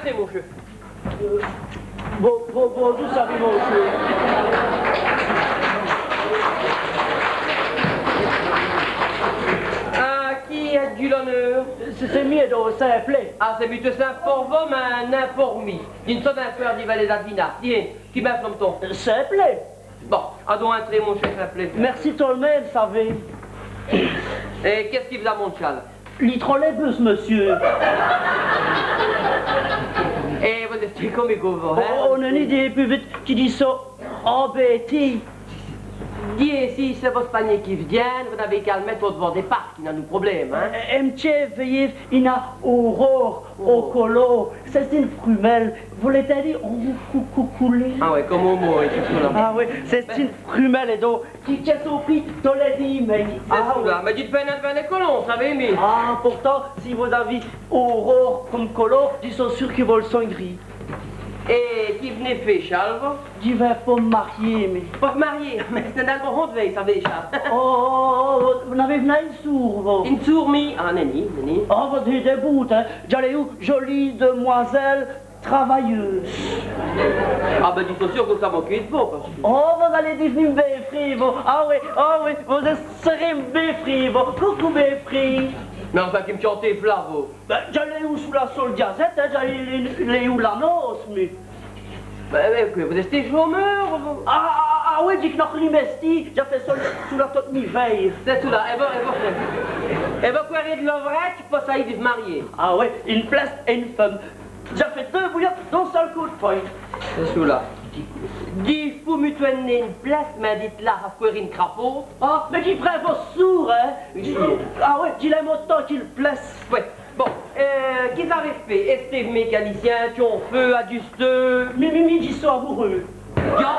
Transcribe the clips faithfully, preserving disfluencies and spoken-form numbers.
Moncheû. Euh, bon, bon, bon, d'où ça vient, moncheû ? Ah, qui a-t-èl l'oneûr ? C'èst, c'èst mi, don, Simplèt. Ah, c'èst mi, c'èst Simplèt por vos, mins nin por mi. Dji n' so nin peur di vos lès adinâ. Dîz, qui m' nomme-t-on ? Simplèt. Bon, adon intrèz, moncheû Simplèt. Mèrci tot l' min.me, savez. Èt qu'èst-ce qui v's-a monté là ? Li trolleybus, mossieû. Èt vos-èstez comique, vos, hin ? Oh, on-z-ènn' î dit pus vite qui di ça. Embêtî. Dîz, si c'èst vosse panié qui v's djin.ne, vos n'avez qu'a l' mète au-d'vant dès pârkes, i n'a nén d' problème, hin ? Èm tchèf, vèyez, i n'a Aurore, au colo. C'è-st-ine frumèle. Vos l'avez tèdu, cou-, cou-, coulé. Ah oyi, come on mot, oyi, c'èst ça. Ah oyi, c'è-st-ine frumèle, èt don, qui tchèsse au pîd tos lès dîmèques. C'èst ça. Mins dji n' fé nin l' vin dès colons, savez, mi. Ah, pourtant, si vos-avez Aurore come colo, dji so sûr qui vos l' songn'rîz. Èt qui v'nez fé, Chal, vos ? Dji vin po m' marier, mi. Po v' marier ? Mins c'èst nin l' momént, savez, Chal. Oh, oh, oh, vos n'avez nin soûr, vos ? Ine soûr, mi ? Ah, nèni, nèni. Oh, vos-èstez dès boutes, hin. Dj'aleû jolie demoiselle travailleuse. Ah bén, dji so sûr qui ça m' va ète bon, pace qui... Oh, vos-alez div'ni m' bén-fré, vos. Ah oyi, ah oyi, vos-sèrez m' bén-fré, vos. Coucou, bén-fré. Mins enfin, qui m' tchantez là, vos ? Bén, dj'aleû sous la sole gazète, hin, dj'aleû lîre l'anonce, mi. Bén, bén, qwè, vos-èstez chômeûr, vos ? Ah, ah, ah, ah oyi, dji n' so nin mèstî, dj'a fét ça sous la tote mi vèye. C'èst ça, èt vos, èt vos, èt vos qwèrez d' l'ouvrèdje po sayi di v' marier ? Ah oyi, ine plèce èt ine feume. Dj'a fét deûs bouyotes d'on seûl côp d' feuye. C'èst ça. Dji pou mi-tènir ine plèce, mins dite-la, ça f'rè qwè ine crapaute. Ah, mins dji prind vosse soûr, hin. Dji, ah oyi, dji l'in.me tant qu'i l' plèce. Oyi. Bon, euh, qui-ce qui v's-a fét ? Èstez-ve mécanicyin, tchonfeû, adjusteû ? Mi, mi, mi, dji so amoureû. Dj'a...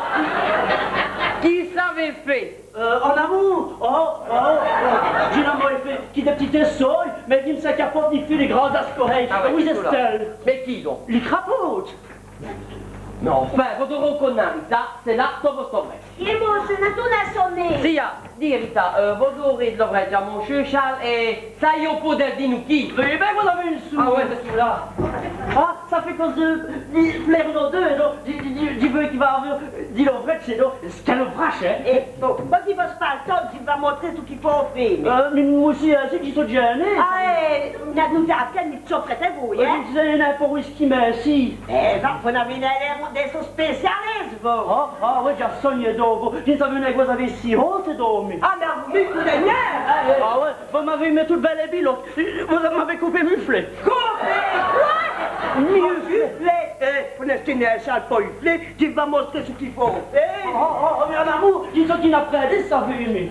Qui-ce qui v's-a fét ? Euh, en amour ? Oh, oh, oh. Dji n'a mâ fét qui dès p'titès èssôyes, mins dji n' so nin capâbe di fé dès grands-ascohèyes. Ah oyi, oyi, c'èst ça. Mins qui don ? Li crapaute. Mins enfin, vos-ârez co d'nî, ça, c'èst là tot vosse mète. Èt bon, ça n'a nin toûrné soner. Siya, dîz, Rita, euh, vos-ârez d' l'ouvrèdje à moncheû Chal, èt ça, i n' pout dîre di nos quî. Èt bén, vos-avez ine soûr. Ah oyi, c'èst ça. Ah, ça fét co dji, dji, flèr nos deûs, don, dji, dji, dji, dji vwè qu'i va awè, euh, di l'ouvrèdje, c'èst don, c'èst-ce qu'èle vrache, hin ? Èt bon, bon, dji n' pèsse nin l' temps, dji va montrer ç' qu'i faut fé, mins... Euh, mins moussi, hin, c'èst qui ça djin.ne. Ah, èt, n'a, nos-ârtènes, i n' so nin prèts, vos, hin ? Dji n' so nin po whisky, mins si. Èt bén, vos-avez l'êr d'èsse spécialisse, vos. Ah, ah oyi, dj'a songné, don, vos, dji n' saveu nin qu' vos-avez si hôt, don, mi. Ah, mins vos m' coûtez nén. Ah oyi, vos m'avez mètu tout bèle èt bilote. Vos m'avez coupé m' muflèt. Coupé qwè ? M' muflèt. Muflèt. Èt, vos n'èstez nén Chal po muflèt, dji va montrer ç' qu'i faut fé. Oh, oh, oh, mins mon amour, dji so nin prèt, savez, mi.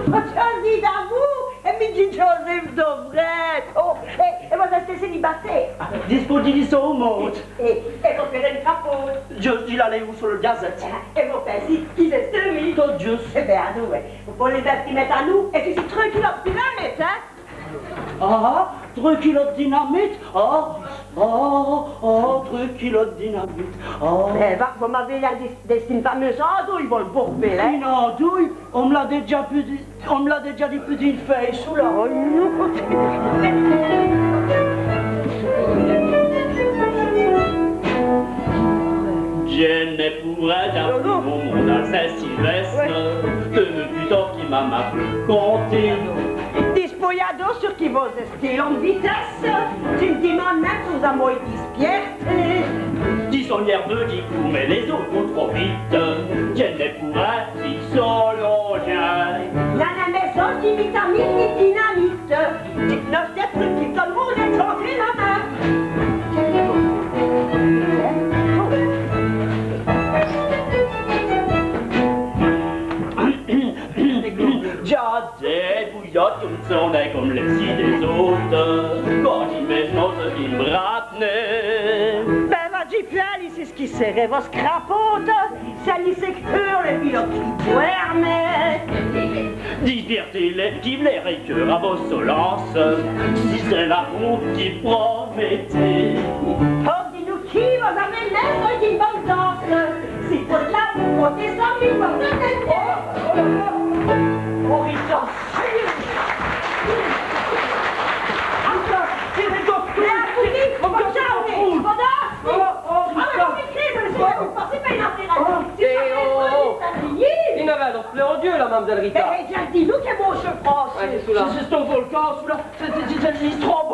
Vos-avez dit d'amour, èt mi, dji so d'ouvrèdje. Oh, èt, èt vos-èstez célibatêre ? Dispônèbe, dji so au monde. Èt, èt vos fèyez dès crapautes ? Dji, dji l'aleû sous l' gazète. Èt vos pèsez, qui c'èst, mi ? Tot djusse. Èt bén, adon, oyi. Vos p'lez bén v'ni mète à nous, èt si c'èst trwès kilos d' dinamite, hin ? Ah, trwès kilos d' dinamite ? Ah, ah, ah, trwès kilos d' dinamite. Ah. Èt bén, vos m'avez l'êr d'èsse, d'èsse ine fameûse andouye, vos, l' bourpèt, hin ? Ine andouye ? On m' l'a dèdja pus d', on m' l'a dèdja dit pus d'ine fèye, ça, la. Oh non. Dji n' pourè nin mon-ome à Sint-Silvèsse, dji m' figure qui m' mame a pus compté. Dispônèbe, adon, sûr qui vos-èstez l'ome vitèsse, dji n' dimande nin, vos-amoz dispièrté. Dji so nèrveûs, dji coûr, mins lès-ôtes vont trop vite, dji n' pourè nin, i sont londjins. Là, n'a nin bèzwin ni vitamine, ni d' dinamite. Dji n' so nin trwès qui tot l' monde èst tranquille, la min. Dj'a dès bouyotes qui m' sonèt come lès-îs dès-ôtes, quand dji m' songe ç' qui m' rape nén. Bén, va, dji pus, ici, ç' qui sèrè vosse crapaute, c'èst li secteur, lès pilotes qui dwèrmenut. Dispèstèz-lès, dji v'lè r'cure à vosse solence, si c'èst l'amour qui vos promètèz. Oh, diz-nous, qui vos-avez mètu dins l' bone danse ? Si vos-avoz monté ça, mi, vos-avez... Oh, oh, oh, oh, Rita. Rita, tirèz-ve tout, tirèz-ve tout. Plèudièz, la mam'zèle Rita. Hé, hé, dji di, nous, qu'èst-ce qu'on fét ? Wè, c'èst çoula. C'èst, c'è-st-on volcan, çoula. C'èst, c'èst, c'èst, c'è-st-on